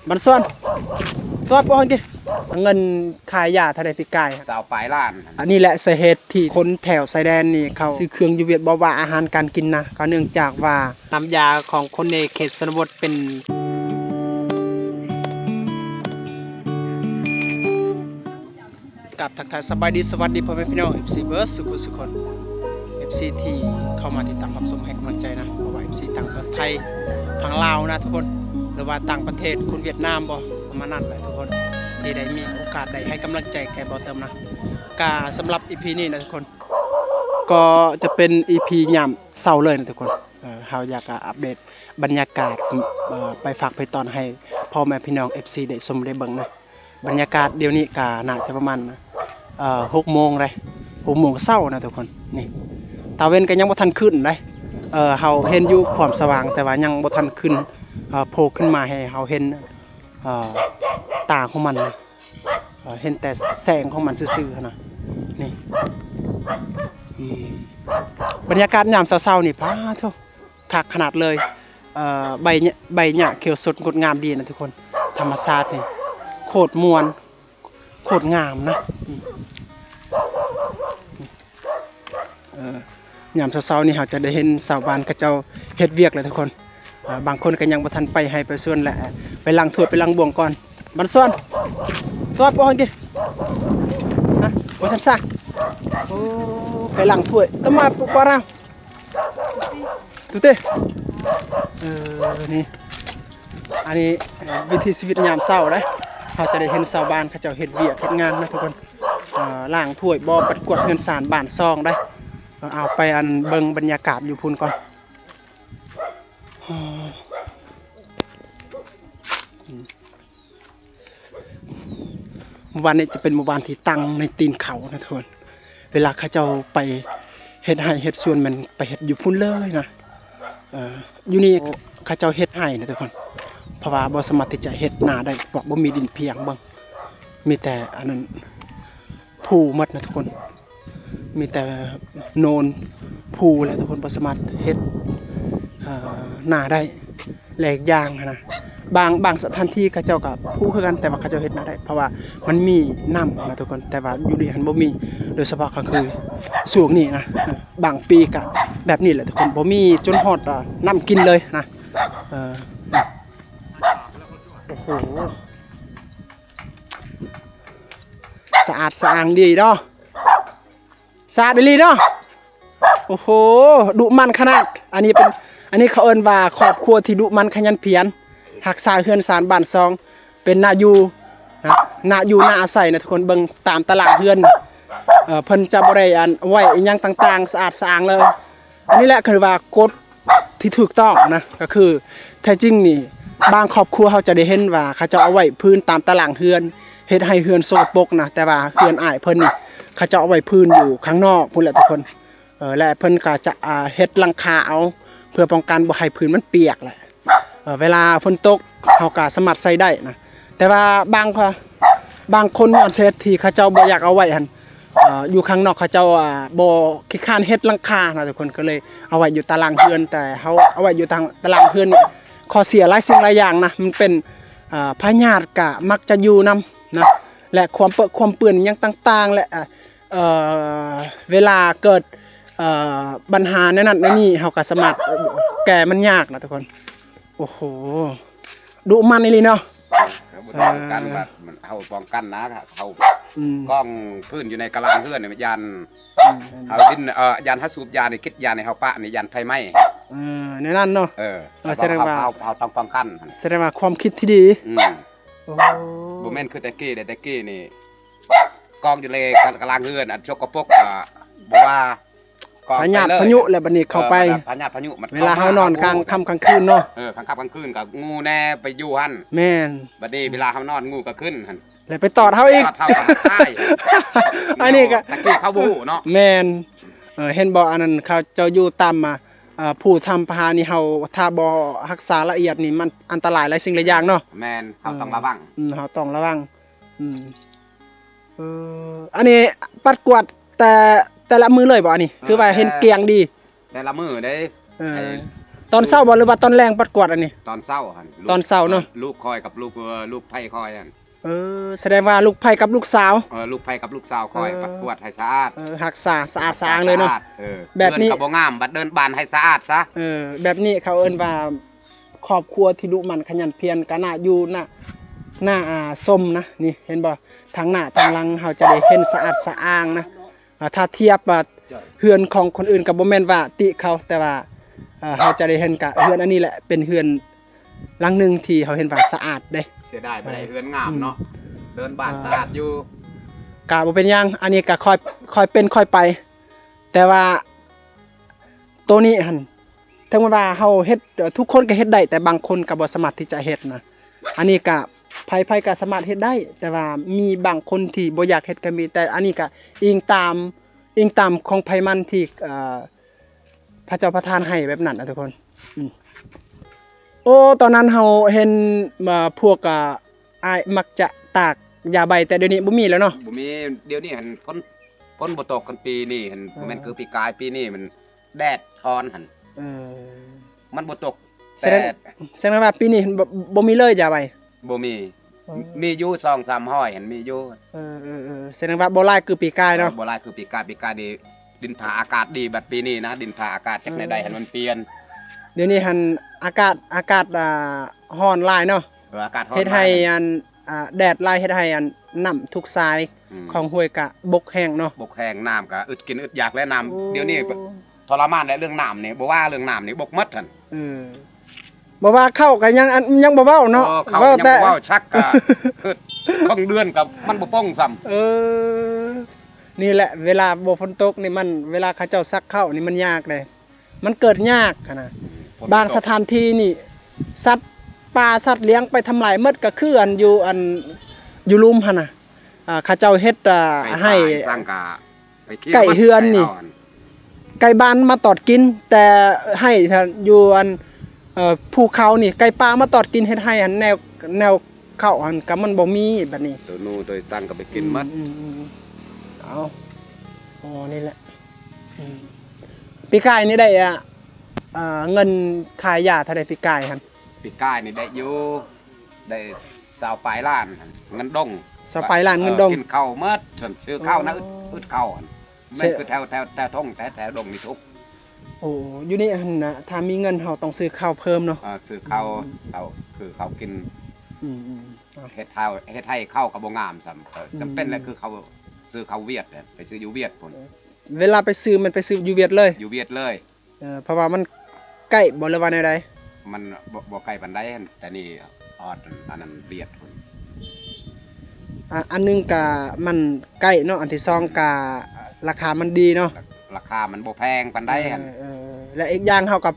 ບັນຊວນ ຕອບບໍ່ຫັ້ນຕິ ເງິນຄ່າຢາເທົ່າໃດປີກາຍ? ຊາວປາຍລ້ານ. ອັນນີ້ແຫຼະສາເຫດທີ່ຄົນແຖວຊາຍແດນນີ້ເຂົາຊື້ເຄື່ອງຢູ່ຫວຽດ ບໍ່ວ່າອາຫານການກິນນະ ກໍເນື່ອງຈາກວ່ານ້ຳຢາຂອງຄົນໃນເຂດຊົນນະບົດເປັນ ກາບທັກທາຍສະບາຍດີ ສະຫວັດດີພໍ່ແມ່ພີ່ນ້ອງ ເອັຟຊີ ເບິດສູ່ຜູ້ສູ່ຄົນ ເອັຟຊີ ທີ່ເຂົ້າມາຕິດຕາມຮັບຊົມໃຫ້ກຳລັງໃຈນະ ບໍ່ວ່າ ເອັຟຊີ ຕ່າງປະເທດ ທາງລາວນະທຸກຄົນ ຫຼືວ່າຕ່າງປະເທດ ຄົນຫວຽດນາມບໍ່ ປະມານນັ້ນແຫຼະທຸກຄົນ ທີ່ໄດ້ມີໂອກາດໄດ້ໃຫ້ກຳລັງໃຈແກ່ບໍ່ເຕີມນະ. ກະສຳລັບ ອີພີ ນີ້ນະທຸກຄົນ ກໍຈະເປັນ ອີພີ ຍາມເຊົ້າເລີຍນະທຸກຄົນ. ເອີ ເຮົາຢາກອັບເດດບັນຍາກາດ ເອີ ໄປຝາກໄປຕ້ອນໃຫ້ພໍ່ແມ່ພີ່ນ້ອງ ເອັຟຊີ ໄດ້ຊົມໄດ້ເບິ່ງນະ. ບັນຍາກາດດຽວນີ້ກະໜ້າຈະປະມານ ເອີ ຫົກໂມງໄດ໋ ຫົກໂມງເຊົ້ານະທຸກຄົນ. ນີ້ຕາເວັນກໍຍັງບໍ່ທັນຂຶ້ນໄດ໋ ເອີ ເຮົາເຫັນຢູ່ຄວາມສະຫວ່າງ ແຕ່ວ່າຍັງບໍ່ທັນຂຶ້ນ ເອີ ໂຜ່ຂຶ້ນມາໃຫ້ເຮົາເຫັນ ເອີ ຕາຂອງມັນນະ ເອີ ເຫັນແຕ່ແສງຂອງມັນຊື່ໆຫັ້ນນະ. ນີ້ ອືມ ບັນຍາກາດຍາມເຊົ້າໆນີ້ ປາໂທ້ ຄັກຂະໜາດເລີຍ. ເອີ ໃບ ໃບຫຍ້າຂຽວສົດງົດງາມດີນະທຸກຄົນ ທຳມະຊາດນີ້ໂຄດມ່ວນ ໂຄດງາມນະ. ອືມ ເອີ ຍາມເຊົ້າໆນີ້ເຮົາຈະໄດ້ເຫັນຊາວບ້ານເຂົາເຈົ້າເຮັດວຽກແຫຼະທຸກຄົນ. ເອີ ບາງຄົນກໍຍັງບໍ່ທັນໄປໄຮ່ໄປສວນ ແລະ ໄປລ້າງຖ້ວຍໄປລ້າງບ່ວງກ່ອນ. ບັນຊວນ ຕອບບໍ່ຫັ້ນຕິ ຮະ ບໍ່ຊັ້ນຊະ ໂອ້ ໄປລ້າງຖ້ວຍ ຕະມາປຸກປາຣາ ຕຸເຕ. ເອີ ນີ້ ອັນນີ້ ເອີ ວິຖີຊີວິດຍາມເຊົ້າເດ້ ເຮົາຈະໄດ້ເຫັນຊາວບ້ານເຂົາເຈົ້າເຮັດວຽກເຮັດງານນະທຸກຄົນ. ເອີ ລ້າງຖ້ວຍບໍ່ ປັດກວາດເຮືອນຊານບ້ານຊ່ອງໄດ໋. ເອົາ ເອົາໄປອັນເບິ່ງບັນຍາກາດຢູ່ພຸ້ນກ່ອນ. ໝູ່ບ້ານນີ້ຈະເປັນໝູ່ບ້ານທີ່ຕັ້ງໃນຕີນເຂົານະທຸກຄົນ. ເວລາເຂົາເຈົ້າໄປເຮັດໄຮ່ເຮັດສວນ ແມ່ນໄປເຮັດຢູ່ພຸ້ນເລີຍນະ. ເອີ ຢູ່ນີ້ເຂົາເຈົ້າເຮັດໄຮ່ນະທຸກຄົນ ເພາະວ່າບໍ່ສາມາດທີ່ຈະເຮັດນາໄດ້ ເພາະບໍ່ມີດິນພຽງເບິ່ງ ມີແຕ່ອັນນັ້ນ ພູໝົດນະທຸກຄົນ ມີແຕ່ໂນນພູແຫຼະທຸກຄົນ ບໍ່ສາມາດເຮັດ ເອີ ນາໄດ້. ແລະ ອີກຢ່າງຫັ້ນນະ ບາງ ບາງສະຖານທີ່ເຂົາເຈົ້າກໍພູຄືກັນ ແຕ່ວ່າເຂົາເຈົ້າເຮັດນາໄດ້ ເພາະວ່າມັນມີນ້ຳນະທຸກຄົນ ແຕ່ວ່າຢູ່ນີ້ຫັ້ນບໍ່ມີ ໂດຍສະເພາະກໍຄືຊ່ວງນີ້ນະ ບາງປີກໍແບບນີ້ແຫຼະທຸກຄົນ ບໍ່ມີຈົນຮອດ ເອີ ນ້ຳກິນເລີຍນະ. ເອີ ໂອ້ໂຫ ສະອາດສະອ້າງດີເນາະ ສະອາດອີ່ຫຼີເນາະ. ໂອ້ໂຫ ດຸໝັ່ນຂະໜາດ. ອັນນີ້ເປັນ ອັນນີ້ເຂົາເອີ້ນວ່າຄອບຄົວທີ່ດຸໝັ່ນຂະຫຍັນພຽນ ຮັກສາເຮືອນຊານບ້ານຊ່ອງ ເປັນໜ້າຢູ່ນະ ໜ້າຢູ່ໜ້າອາໄສນະທຸກຄົນ. ເບິ່ງຕາມຕາລາງເຮືອນ ເອີ ເພິ່ນຈະບໍ່ໄດ້ອັນໄວ້ອີ່ຫຍັງຕ່າງໆ ສະອາດສະອ້າງເລີຍ. ອັນນີ້ແຫຼະຄືວ່າກົດທີ່ຖືກຕ້ອງນະ ກໍຄືແທ້ຈິງນີ້ ບາງຄອບຄົວເຮົາຈະໄດ້ເຫັນວ່າເຂົາເຈົ້າເອົາໄວ້ພື້ນຕາມຕາລາງເຮືອນ ເຮັດໃຫ້ເຮືອນສົກກະປົກນະ ແຕ່ວ່າເຮືອນອ້າຍເພິ່ນນີ້ ເຂົາເຈົ້າເອົາໄວ້ພື້ນຢູ່ຂ້າງນອກພຸ້ນແຫຼະທຸກຄົນ. ເອີ ແລະ ເພິ່ນກໍຈະ ອ່າ ເຮັດຫຼັງຄາເອົາ ເພື່ອປ້ອງກັນບໍ່ໃຫ້ພື້ນມັນປຽກແຫຼະ. ເອີ ເວລາຝົນຕົກເຮົາກໍສາມາດໃຊ້ໄດ້ນະ ແຕ່ວ່າບາງ ບາງຄົນຍອດເສດທີ່ເຂົາເຈົ້າບໍ່ຢາກເອົາໄວ້ຫັ້ນ ເອີ ຢູ່ຂ້າງນອກເຂົາເຈົ້າ ອ່າ ບໍ່ຂີ້ຄ້ານເຮັດຫຼັງຄານະທຸກຄົນ ກໍເລີຍເອົາໄວ້ຢູ່ຕາລາງເຮືອນ. ແຕ່ເຮົາເອົາໄວ້ຢູ່ຕາ ຕາລາງເຮືອນນີ້ ຂໍ້ເສຍຫຼາຍສິ່ງຫຼາຍຢ່າງນະ ມັນເປັນ ອ່າ ພະຍາດກະມັກຈະຢູ່ນຳນະ ແລະ ຄວາມເປິກຄວາມເປື້ອນຫຍັງຕ່າງໆ ແລະ ເອີ ເວລາເກີດ ເອີ ບັນຫາແນວນັ້ນແນວນີ້ ເຮົາກໍສາມາດ ເອີ ແກ້ມັນຍາກນະທຸກຄົນ. ໂອ້ໂຫ ດຸໝັ່ນອີ່ຫຼີເນາະ. ເຮົາບໍ່ຕ້ອງການວ່າມັນ ເຮົາປ້ອງກັນນະ ເຮົາ ອືມ ກອງຟືນຢູ່ໃນຕາລາງເຮືອນນີ້ ຢ້ານ ອືມ ເຮົາດິນ ເອີ ຢ້ານເຮົາສູບຢານີ້ ກິດຢານີ້ ເຮົາປະນີ້ ຢ້ານໄຟໄໝ້. ເອີ ແນວນັ້ນເນາະ. ເອີ ເອີ ສະແດງວ່າ ເຮົາ ເຮົາ ເຮົາຕ້ອງປ້ອງກັນ ສະແດງວ່າຄວາມຄິດທີ່ດີ. ອືມ ໂອ້ ບໍ່ແມ່ນຄືແຕ່ກີ້ເດ້ ແຕ່ກີ້ນີ້ ກອງຢູ່ໃນຕາລາງເຮືອນ ອັນສົກກະປົກ ກໍບໍ່ວ່າ ກອງ ພະຍາດ ໄປເລີຍ ພະຍຸ ແລ້ວບັດນີ້ເຂົ້າໄປ ເອີ ພະຍາດ ພະຍາດພະຍຸ ມັນ ເວລາເຮົານອນກາງຄ່ຳກາງຄືນເນາະ. ເອີ ກາງຄ່ຳກາງຄືນກໍງູແນ່ໄປຢູ່ຫັ້ນ. ແມ່ນ ບັດນີ້ເວລາເຮົານອນງູກໍຂຶ້ນຫັ້ນ ແລ້ວໄປຕອດເຮົາອີກ ຕອດເຮົາກໍຕາຍ. ອັນນີ້ກໍ ຕະກີ້ເຂົາບໍ່ຮູ້ເນາະ. ແມ່ນ ເອີ ເຫັນບໍ່ ອັນນັ້ນເຂົາເຈົ້າຢູ່ຕາມ ເອີ ພູຖ້ຳຜານີ້ ເຮົາຖ້າບໍ່ຮັກສາລະອຽດນີ້ ມັນອັນຕະລາຍຫຼາຍສິ່ງຫຼາຍຢ່າງເນາະ. ແມ່ນ ເຮົາຕ້ອງ ເອີ ລະວັງ. ອືມ ເຮົາຕ້ອງລະວັງ. ອືມ ເອີ ອັນນີ້ປັດກວາດແຕ່ ແຕ່ລະມື້ເລີຍບໍ່? ອັນນີ້ ເອີ ຄືວ່າເຫັນ ແຕ່ ກ້ຽງດີ ແຕ່ລະມື້ເດ້. ເອີ ໄອ້ ຕອນເຊົ້າບໍ່ ຫຼືວ່າຕອນແລງປັດກວາດອັນນີ້? ຕອນເຊົ້າຫັ້ນ ລູກ ຕອນເຊົ້າເນາະ ເອີ ລູກຂ້ອຍກັບລູກ ເອີ ລູກໃພ້ຂ້ອຍຫັ້ນ. ເອີ ສະແດງວ່າລູກໃພ້ກັບລູກສາວ ເອີ ລູກໃພ້ກັບລູກສາວຂ້ອຍ ເອີ ປັດກວາດໃຫ້ສະອາດ ເອີ ຮັກສາສະອາດສະອ້າງເລີຍເນາະ ເອີ ແບບນີ້ ເຮືອນກໍບໍ່ງາມ ບັດເດີ່ນບານໃຫ້ສະອາດຊະ. ເອີ ແບບນີ້ເຂົາເອີ້ນວ່າຄອບຄົວທີ່ດຸໝັ່ນຂະຫຍັນພຽນ ກະໜ້າຢູ່ ໜ້າ ໜ້າ ອ່າ ຊົມນະ. ນີ້ເຫັນບໍ່ ທາງໜ້າທາງຫຼັງເຮົາຈະໄດ້ເຫັນສະອາດສະອ້າງນະ. ອ່າ ຖ້າທຽບວ່າເຮືອນຂອງຄົນອື່ນກໍບໍ່ແມ່ນວ່າຕິເຂົາ ແຕ່ວ່າ ເອີ ເຮົາຈະໄດ້ເຫັນກະເຮືອນອັນນີ້ແຫຼະ ເປັນເຮືອນຫຼັງໜຶ່ງທີ່ເຮົາເຫັນວ່າສະອາດເດ້. ເສຍດາຍບໍ່ໄດ້ເຮືອນງາມເນາະ ອືມ ເດີ່ນບານ ອ່າ ສະອາດຢູ່. ກະບໍ່ເປັນຫຍັງ ອັນນີ້ກະຄ່ອຍ ຄ່ອຍເປັນຄ່ອຍໄປ ແຕ່ວ່າໂຕນີ້ຫັ້ນ ເຖິງແມ່ນວ່າເຮົາເຮັດ ເອີ ທຸກຄົນກໍເຮັດໄດ້ ແຕ່ບາງຄົນກໍບໍ່ສາມາດທີ່ຈະເຮັດນະ. ອັນນີ້ກະໃຜໆກໍສາມາດເຮັດໄດ້ ແຕ່ວ່າມີບາງຄົນທີ່ບໍ່ຢາກເຮັດກໍມີ. ແຕ່ອັນນີ້ກະອີງຕາມ ອີງຕາມຂອງໃຜມັນທີ່ ເອີ ພະເຈົ້າປະທານໃຫ້ແບບນັ້ນນະທຸກຄົນ. ອືມ ໂອ້ ຕອນນັ້ນເຮົາເຫັນ ເອີ ພວກ ອາ ອ້າຍມັກຈະຕາກຢາໃບ ແຕ່ດຽວນີ້ບໍ່ມີແລ້ວເນາະ? ບໍ່ມີ ດຽວນີ້ຫັ້ນຝົນ ຝົນບໍ່ຕົກຫັ້ນ ປີນີ້ຫັ້ນ ເອີ ບໍ່ແມ່ນຄືປີກາຍ ປີນີ້ມັນແດດຮ້ອນຫັ້ນ ເອີ ມັນບໍ່ຕົກ. ສະແດງ ແຕ່ ສະແດງວ່າປີນີ້ບໍ່ ບໍ່ມີເລີຍຢາໃບ? ບໍ່ມີ ເອີ ມີຢູ່ສອງສາມຮ້ອຍຫັ້ນ ມີຢູ່. ເອີ ເອີ ເອີ ສະແດງວ່າບໍ່ຫຼາຍຄືປີກາຍເນາະ? ເອີ ບໍ່ຫຼາຍຄືປີກາຍ ປີກາຍນີ້ດິນຟ້າອາກາດດີ ບັດປີນີ້ນະ ດິນຟ້າອາກາດຈັກແນວໃດຫັ້ນ ເອີ ມັນປ່ຽນ. ດຽວນີ້ຫັ້ນອາກາດ ອາກາດ ອ່າ ຮ້ອນຫຼາຍເນາະ? ເອີ ອາກາດຮ້ອນ ເຮັດໃຫ້ ຫຼາຍ ອັນ ອ່າ ແດດຫຼາຍ ເຮັດໃຫ້ ອັນ ນ້ຳທຸກສາຍ ອືມ ຂອງຫ້ວຍກະບົກແຫ້ງເນາະ? ບົກແຫ້ງ ນ້ຳກະອຶດກິນອຶດຢາກແຫຼະ ນ້ຳ. ໂອ້ ດຽວນີ້ກໍທໍລະມານແຫຼະ ເລື່ອງນ້ຳນີ້ ບໍ່ວ່າເລື່ອງນ້ຳນີ້ບົກໝົດຫັ້ນ. ເອີ ບໍ່ວ່າເຂົ້າກໍຍັງ ອັນ ຍັງບໍ່ເວົ້າເນາະ. ເອີ ເຂົ້າ ເວົ້າແຕ່ ຍັງບໍ່ເວົ້າ ຊັກກະ ຂອງເດືອນກໍມັນບໍ່ປ່ອງຊ້ຳ. ເອີ ນີ້ແຫຼະ ເວລາບໍ່ຝົນຕົກນີ້ມັນ ເວລາເຂົາເຈົ້າຊັກເຂົ້ານີ້ມັນຍາກເດ້ ມັນເກີດຍາກຫັ້ນນະ. ອືມ ບາງສະຖານທີ່ນີ້ ສັດປ່າສັດລ້ຽງໄປທຳລາຍໝົດ ກໍຄືອັນຢູ່ ອັນຢູ່ລຸ່ມຫັ້ນນະ. ອ່າ ເຂົາເຈົ້າເຮັດ ອ່າ ໄກ່ປ່າ ໃຫ້ ອີ່ສັງກະໄກ່ເຮືອນນີ້ ໄກ່ບ້ານມາຕອດກິນ ແຕ່ໄຮ່ຢູ່ອັນ ເອີ ພູເຂົານີ້ ໄກ່ປ່າມາຕອດກິນ ເຮັດໃຫ້ອັນແນວ ແນວເຂົ້າຫັ້ນກໍມັນບໍ່ມີບັດນີ້ ໂຕໜູໂຕອີສັງກໍໄປກິນໝົດ. ອືມ ອືມ ອືມ ເອົາ ອໍ ນີ້ແຫຼະ. ອືມ ປີກາຍນີ້ໄດ້ ອ່າ ເອີ ເງິນຄ່າຢາເທົ່າໃດປີກາຍຫັ້ນ? ປີກາຍນີ້ໄດ້ຢູ່ ໄດ້ຊາວປາຍລ້ານຫັ້ນ ເງິນດົງ ຊາວປາຍລ້ານເງິນດົງ. ເອີ ກິນເຂົ້າໝົດ ຊື້ເຂົ້ານະ ອືມ ອຶດເຂົ້າຫັ້ນ ແມ່ນຄືແຖວ ແຖວ ແຖວທົ່ງ ແຖວ ແຖວດົງນີ້ທຸກ. ໂອ້ ຢູ່ນີ້ຫັ້ນນະ ຖ້າມີເງິນເຮົາຕ້ອງຊື້ເຂົ້າເພີ່ມເນາະ. ເອີ ຊື້ເຂົ້າ ອືມ ເຂົ້າ ຄືເຂົ້າກິນ. ອືມ ອືມ ເອົາ ເຮັດເຂົ້າ ເຮັດໄຮ່ເຂົ້າກໍບໍ່ງາມຊ້ຳ. ເອີ ອືມ ຈຳເປັນແຫຼະ ຄືເຂົ້າ ຊື້ເຂົ້າຫວຽດແຫຼະ ໄປຊື້ຢູ່ຫວຽດພຸ້ນ. ເວລາໄປຊື້ແມ່ນໄປຊື້ຢູ່ຫວຽດເລີຍ? ຢູ່ຫວຽດເລີຍ. ເອີ ເພາະວ່າມັນໃກ້ບໍ່ ຫຼືວ່າແນວໃດ? ມັນບໍ່ ບໍ່ໃກ້ປານໃດ ແຕ່ນີ້ຮອດອັນນັ້ນຫວຽດພຸ້ນ. ອ່າ ອັນໜຶ່ງກະມັນໃກ້ເນາະ ອັນທີສອງ ອືມ ກະລາຄາມັນດີເນາະ ລາ ລາຄາມັນບໍ່ແພງປານໃດຫັ້ນ. ເອີ ເອີ ແລະອີກຢ່າງເຮົາກໍ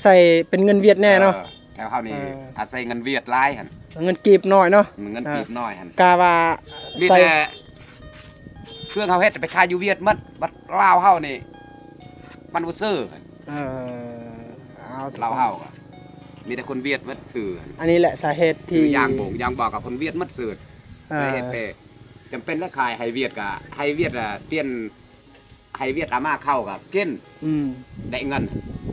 ໃຊ້ເປັນເງິນຫວຽດແດ່ເນາະ. ເອີ ແຖວເຮົານີ້ ເອີ ອາໄສເງິນຫວຽດຫຼາຍຫັ້ນ ເງິນກີບໜ້ອຍເນາະ. ເງິນ ເອີ ກີບໜ້ອຍຫັ້ນ ກະວ່າມີແຕ່ ເຄື່ອງເຮົາເຮັດໄປຂາຍຢູ່ຫວຽດໝົດ ບັດລາວເຮົານີ້ມັນບໍ່ຊື້. ເອີ ເອົາ ລາວເຮົາກໍມີແຕ່ຄົນຫວຽດໝົດຊື້. ອັນນີ້ແຫຼະສາເຫດທີ່ຊື້ຢາງໂບງຢາງບອກກັບຄົນຫວຽດໝົດຊື້. ເອີ ສາເຫດແຕ່ຈຳເປັນແຫຼະ ຂາຍໃຫ້ຫວຽດກໍໃຫ້ຫວຽດລະປ່ຽນ ໃຫ້ຫວຽດເອົາມາເຂົ້າກໍກິນ. ອືມ ໄດ້ເງິນ.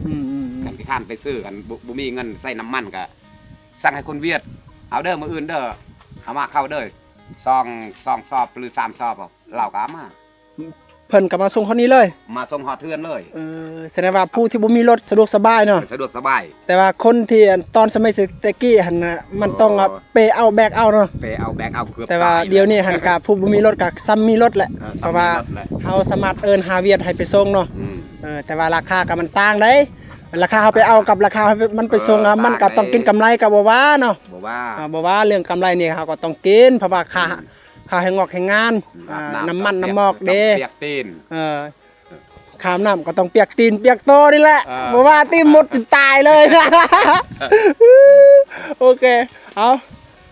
ອືມໆໆ ຄັນຂີ້ຄ້ານໄປຊື້ ຄັນບໍ່ ບໍ່ມີເງິນໃຊ້ນ້ຳມັນກໍສັ່ງໃຫ້ຄົນຫວຽດ ເອົາເດີ ມື້ອື່ນເດີ ເອົາມາເຂົ້າເດີ ສອງ ສອງສອບ ຫຼື ສາມສອບ ລາວກໍເອົາມາ. ເພິ່ນກໍມາສົ່ງຮອດນີ້ເລີຍ? ມາສົ່ງຮອດເຮືອນເລີຍ. ເອີ ສະແດງວ່າຜູ້ທີ່ບໍ່ມີລົດສະດວກສະບາຍເນາະ. ສະດວກສະບາຍ. ແຕ່ວ່າຄົນທີ່ ອັນ ຕອນສະໄໝແຕ່ກີ້ຫັ້ນນະ ມັນຕ້ອງ ໂອ້ ເປເອົາແບກເອົາເນາະ. ເປເອົາແບກເອົາເກືອບຕາຍ. ແຕ່ວ່າດຽວນີ້ຫັ້ນກະຜູ້ບໍ່ມີລົດກະສ່ຳມີລົດແຫຼະ. ເອີ ເພາະວ່າເຮົາສາມາດເອີ້ນຫາຫວຽດໃຫ້ໄປສົ່ງເນາະ. ອືມ ເອີ ແຕ່ວ່າລາຄາກະມັນຕ່າງໃດ໋ ລາຄາເຮົາໄປເອົາກັບລາຄາມັນໄປສົ່ງ ເອີ ມັນກະຕ້ອງກິນກຳໄລກະບໍ່ວ່າເນາະ. ບໍ່ວ່າ ເອີ ບໍ່ວ່າເລື່ອງກຳໄລນີ້ ເຮົາກໍຕ້ອງກິນ ເພາະວ່າຄ່າ ອືມ ຄ່າແຮງງອກແຮງງານ ອືມ ອາບນ້ຳ ນ້ຳມັນນ້ຳໝອກເດ້ ຕ້ອງປຽກຕີນ. ເອີ ຂ້າມນ້ຳກໍຕ້ອງປຽກຕີນປຽກໂຕນີ້ແຫຼະ. ເອີ ບໍ່ວ່າຕີນໝົດຕາຍເລີຍ. ໂອເຄ ເອົາ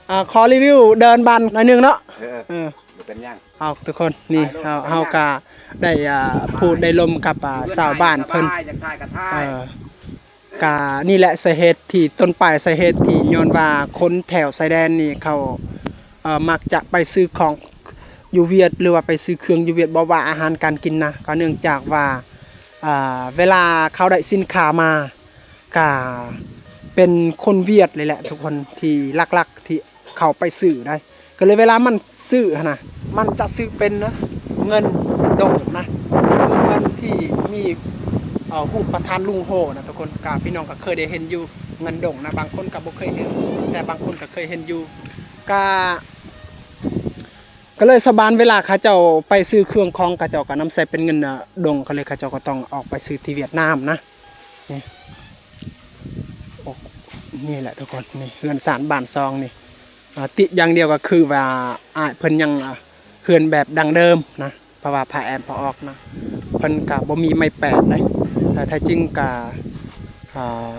ອ່າ ຂໍຣີວິວເດີ່ນບ້ານໜ້ອຍໜຶ່ງເນາະ. ເອີ ເອີ ບໍ່ເປັນຫຍັງ. ເອົາ ທຸກຄົນ ນີ້ ເຮົາ ເຮົາກະໄດ້ ອ່າ ພູດໄດ້ລົມກັບ ອ່າ ຊາວບ້ານເພິ່ນ. ເອີ ກະນີ້ແຫຼະສາເຫດທີ່ ຕົ້ນປາຍສາເຫດທີ່ຍ້ອນວ່າຄົນແຖວຊາຍແດນນີ້ເຂົາ ເອີ ມັກຈະໄປຊື້ຂອງຢູ່ຫວຽດ ຫຼືວ່າໄປຊື້ເຄື່ອງຢູ່ຫວຽດ ບໍ່ວ່າອາຫານການກິນນະ ກໍເນື່ອງຈາກວ່າ ເອີ ເວລາເຂົາໄດ້ສິນຄ້າມາ ກະເປັນຄົນຫວຽດເລີຍແຫຼະທຸກຄົນ ທີ່ຫຼັກໆທີ່ເຂົ້າໄປຊື້ໄດ້ ກໍເລີຍເວລາມັນຊື້ຫັ້ນນະ ມັນຈະຊື້ເປັນເງິນດົງນະ ຄືເງິນທີ່ມີ ເອີ ຮູບປະທານລຸງໂຮນະທຸກຄົນ ກະພີ່ນ້ອງກໍເຄີຍໄດ້ເຫັນຢູ່ ເງິນດົງນະ ບາງຄົນກໍບໍ່ເຄີຍເຫັນ ແຕ່ບາງຄົນກໍເຄີຍເຫັນຢູ່ ກະ ກໍເລີຍຊາວບ້ານເວລາເຂົາເຈົ້າໄປຊື້ເຄື່ອງຂອງ ເຂົາເຈົ້າກໍນຳໃຊ້ເປັນເງິນດົງ ກໍເລີຍເຂົາເຈົ້າກໍຕ້ອງອອກໄປຊື້ທີ່ຫວຽດນາມນະ. ນີ້ ໂອ້ ນີ້ແຫຼະທຸກຄົນ ນີ້ເຮືອນຊານບ້ານຊ່ອງນີ້ ອາ ຕິຢ່າງດຽວກໍຄືວ່າອ້າຍເພິ່ນຍັງ ອາ ເຮືອນແບບດັ້ງເດີມນະ ເພາະວ່າພາແອມພາອອກນະ ເພິ່ນກໍບໍ່ມີໄມ້ແປນເດ້ ແທ້ຈິງກໍ ອາ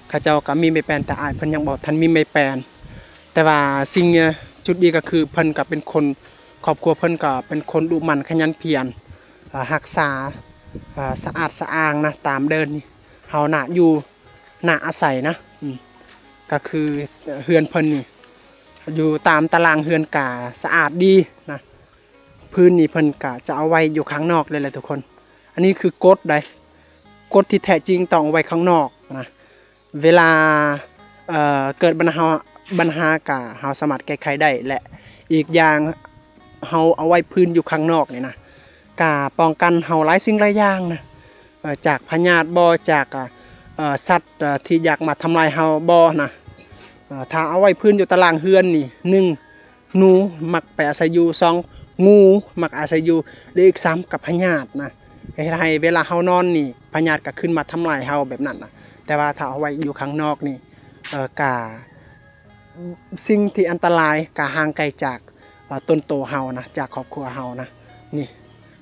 ເຂົາເຈົ້າກໍມີໄມ້ແປນ ແຕ່ອ້າຍເພິ່ນຍັງບໍ່ທັນມີໄມ້ແປນ. ແຕ່ວ່າສິ່ງ ຈຸດດີກໍຄືເພິ່ນກໍເປັນຄົນ ຄອບຄົວເພິ່ນກໍເປັນຄົນດຸໝັ່ນຂະຫຍັນພຽນ ອາ ຮັກສາ ອາ ສະອາດສະອ້າງນະ ຕາມເດີນນີ້ ເຮົາໜ້າຢູ່ ໜ້າອາໄສນະ ອືມ ກໍຄືເຮືອນເພິ່ນນີ້ ຢູ່ຕາມຕາລາງເຮືອນກະສະອາດດີນະ ພື້ນນີ້ເພິ່ນກະຈະເອົາໄວ້ຢູ່ຂ້າງນອກເລີຍແຫຼະທຸກຄົນ. ອັນນີ້ຄືກົດໃດ໋ ກົດທີ່ແທ້ຈິງຕ້ອງເອົາໄວ້ຂ້າງນອກນະ ເວລາ ເອີ ເກີດບັນຫາ ບັນຫາກະເຮົາສາມາດແກ້ໄຂໄດ້ ແລະ ອີກຢ່າງເຮົາເອົາໄວ້ພື້ນຢູ່ຂ້າງນອກນີ້ນະ ກະປ້ອງກັນເຮົາຫຼາຍສິ່ງຫຼາຍຢ່າງນະ ເອີ ຈາກພະຍາດບໍ ຈາກ ອາ ເອີ ສັດ ເອີ ທີ່ຢາກມາທຳລາຍເຮົາບໍນະ. ເອີ ຖ້າເອົາໄວ້ພື້ນຢູ່ຕາລາງເຮືອນນີ້ ໜຶ່ງ ໜູມັກໄປອາໄສຢູ່ ສອງ ງູມັກອາໄສຢູ່ ແລະ ອີກ ສາມ ກັບພະຍາດນະ ເຮັດໃຫ້ເວລາເຮົານອນນີ້ ພະຍາດກໍຂຶ້ນມາທຳລາຍເຮົາແບບນັ້ນນະ. ແຕ່ວ່າຖ້າເອົາໄວ້ຢູ່ຂ້າງນອກນີ້ ເອີ ກະ ສິ່ງທີ່ອັນຕະລາຍກະຫ່າງໄກຈາກ ເອີ ຕົນໂຕເຮົານະ ຈາກຄອບຄົວເຮົານະ. ນີ້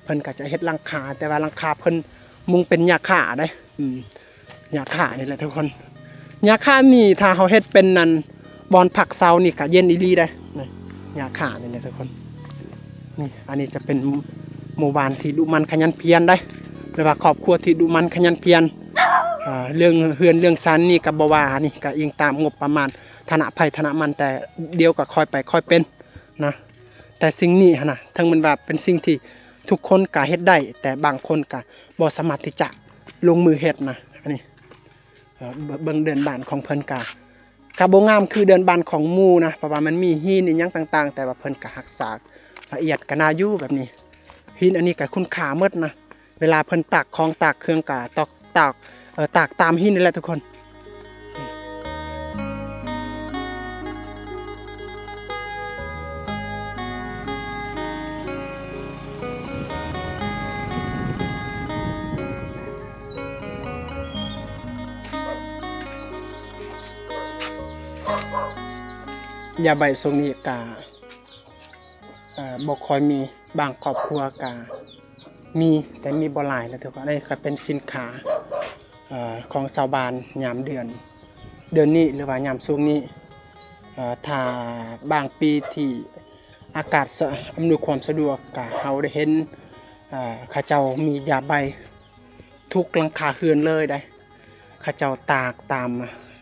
ເພິ່ນກໍຈະເຮັດຫຼັງຄາ ແຕ່ວ່າຫຼັງຄາເພິ່ນມຸງເປັນຫຍ້າຄ້າເດ້ ອືມ ຫຍ້າຄ້ານີ້ແຫຼະທຸກຄົນ. ຫຍ້າຄ້ານີ້ຖ້າເຮົາເຮັດເປັນອັນບ່ອນພັກເຊົານີ້ກໍເຢັນອີ່ຫຼີເດ້ ນີ້ ຫຍ້າຄ້ານີ້ແຫຼະທຸກຄົນ. ນີ້ ອັນນີ້ຈະເປັນໝູ່ບ້ານທີ່ດຸໝັ່ນຂະຫຍັນພຽນເດ້ ຫຼືວ່າຄອບຄົວທີ່ດຸໝັ່ນຂະຫຍັນພຽນ. ເອີ ເລື່ອງເຮືອນເລື່ອງຊານນີ້ກໍບໍ່ວ່າ ນີ້ກໍອີງຕາມງົບປະມານ ຖານະໃຜຖານະມັນ ແຕ່ດຽວກໍຄ່ອຍໄປຄ່ອຍເປັນນະ. ແຕ່ສິ່ງນີ້ຫັ້ນນະ ເຖິງແມ່ນວ່າເປັນສິ່ງທີ່ທຸກຄົນກະເຮັດໄດ້ ແຕ່ບາງຄົນກະບໍ່ສາມາດທີ່ຈະລົງມືເຮັດນະ. ອັນນີ້ ເອີ ເບິ່ງ ເບິ່ງເດີ່ນບ້ານຂອງເພິ່ນກະ ກະບໍ່ງາມຄືເດີ່ນບ້ານຂອງໝູ່ນະ ເພາະວ່າມັນມີຫີນອີ່ຫຍັງຕ່າງໆ ແຕ່ວ່າເພິ່ນກະຮັກສາລະອຽດກະໜ້າຢູ່ແບບນີ້. ຫີນອັນນີ້ກະຄຸນຄ່າໝົດນະ ເວລາເພິ່ນຕາກຂອງຕາກເຄື່ອງກະຕອກ ຕາກ ເອີ ຕາກຕາມຫີນນີ້ແຫຼະທຸກຄົນ. ຢາໃບຊ່ວງນີ້ກະ ເອີ ບໍ່ຄ່ອຍມີ ບາງຄອບຄົວກະມີ ແຕ່ມີບໍ່ຫຼາຍແຫຼະທຸກຄົນ. ອັນນີ້ກໍເປັນສິນຄ້າ ເອີ ຂອງຊາວບ້ານຍາມເດືອນ ເດືອນນີ້ ຫຼືວ່າຍາມຊ່ວງນີ້. ເອີ ຖ້າບາງປີທີ່ອາກາດສະ ອຳນວຍຄວາມສະດວກ ກະເຮົາໄດ້ເຫັນ ເອີ ເຂົາເຈົ້າມີຢາໃບ ທຸກຫຼັງຄາເຮືອນເລີຍໄດ໋ ເຂົາເຈົ້າຕາກຕາມ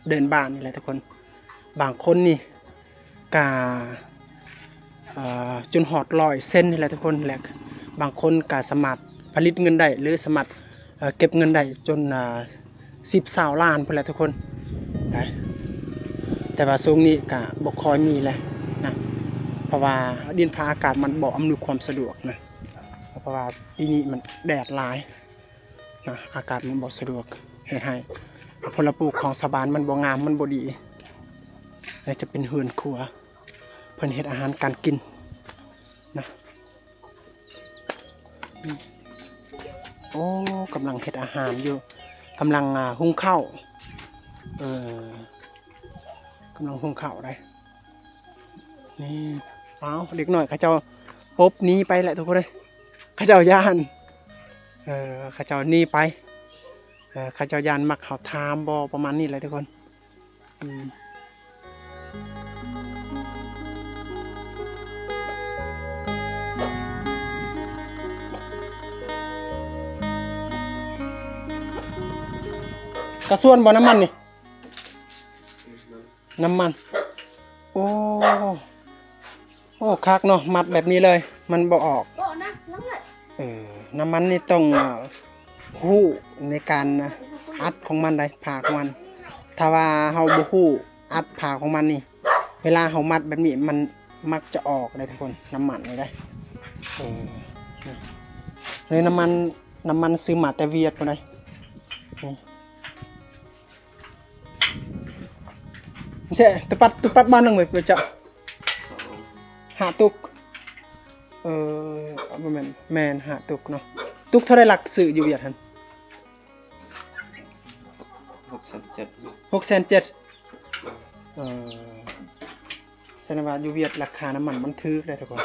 ເດີ່ນບ້ານນີ້ແຫຼະທຸກຄົນ. ບາງຄົນນີ້ກະ ເອີ ຈົນຮອດຮ້ອຍເຊັນນີ້ແຫຼະທຸກຄົນ ແລະ ບາງຄົນກະສາມາດຜະລິດເງິນໄດ້ ຫຼື ສາມາດ ເອີ ເກັບເງິນໄດ້ຈົນ ເອີ ສິບ ຊາວລ້ານພຸ້ນແຫຼະທຸກຄົນ. ແຕ່ວ່າຊ່ວງນີ້ກະບໍ່ຄ່ອຍມີແລ້ວນະ ເພາະວ່າດິນຟ້າອາກາດມັນບໍ່ອຳນວຍຄວາມສະດວກນະ ເພາະວ່າປີນີ້ມັນແດດຫຼາຍ ນະ ອາກາດມັນບໍ່ສະດວກ ເຮັດໃຫ້ຜົນລະປູກຂອງຊາວບ້ານມັນບໍ່ງາມ ມັນບໍ່ດີ. ແລະ ຈະເປັນເຮືອນຄົວ ເພິ່ນເຮັດອາຫານການກິນນະ. ໂອ້ ກຳລັງເຮັດອາຫານຢູ່ ກຳລັງ ອາ ຫຸງເຂົ້າ ເອີ ກຳລັງຫຸງເຂົ້າໄດ໋ ນີ້. ອ້າວ ເດັກນ້ອຍເຂົາເຈົ້າປົບໜີໄປແຫຼະທຸກຄົນເອີຍ ເຂົາເຈົ້າຢ້ານ ເອີ ເຂົາເຈົ້າໜີໄປ ເອີ ເຂົາເຈົ້າຢ້ານມັກເຮົາຖາມບໍ ປະມານນີ້ແຫຼະທຸກຄົນ. ອືມ ກະຊວນບໍ່ນ້ຳມັນນີ້? ນ້ຳມັນ ໂອ້ ໂອ້ ຄັກເນາະ ມັດແບບນີ້ເລີຍ ມັນບໍ່ອອກ. ເອີ ນ້ຳມັນນີ້ຕ້ອງ ເອີ ຮູ້ໃນການ ອັດຂອງມັນໄດ໋ ຝາຂອງມັນ. ຖ້າວ່າເຮົາບໍ່ຮູ້ອັດຝາຂອງມັນນີ້ ເວລາເຮົາມັດແບບນີ້ ມັນມັກຈະອອກໄດ໋ທຸກຄົນ ນ້ຳມັນນີ້ໄດ໋. ເອີ ນີ້ ນີ້ນ້ຳມັນ ນ້ຳມັນຊື້ມາແຕ່ຫວຽດພຸ້ນໄດ໋. ນີ້ ເຊ ຕຸປັດ ຕຸປັດບ້ານໜຶ່ງເວີຍ ເຈົ້າ ສອງ ຫ້າຕຸກ. ເອີ ບໍ່ແມ່ນ ແມ່ນ ຫ້າຕຸກເນາະ. ຕຸກເທົ່າໃດ ຫຼັກຊື້ຢູ່ຫວຽດຫັ້ນ? ຫົກແສນເຈັດ ຫົກແສນເຈັດ. ເອີ ສະແດງວ່າຢູ່ຫວຽດລາຄານ້ຳມັນມັນຖືກເດ້ທຸກຄົນ.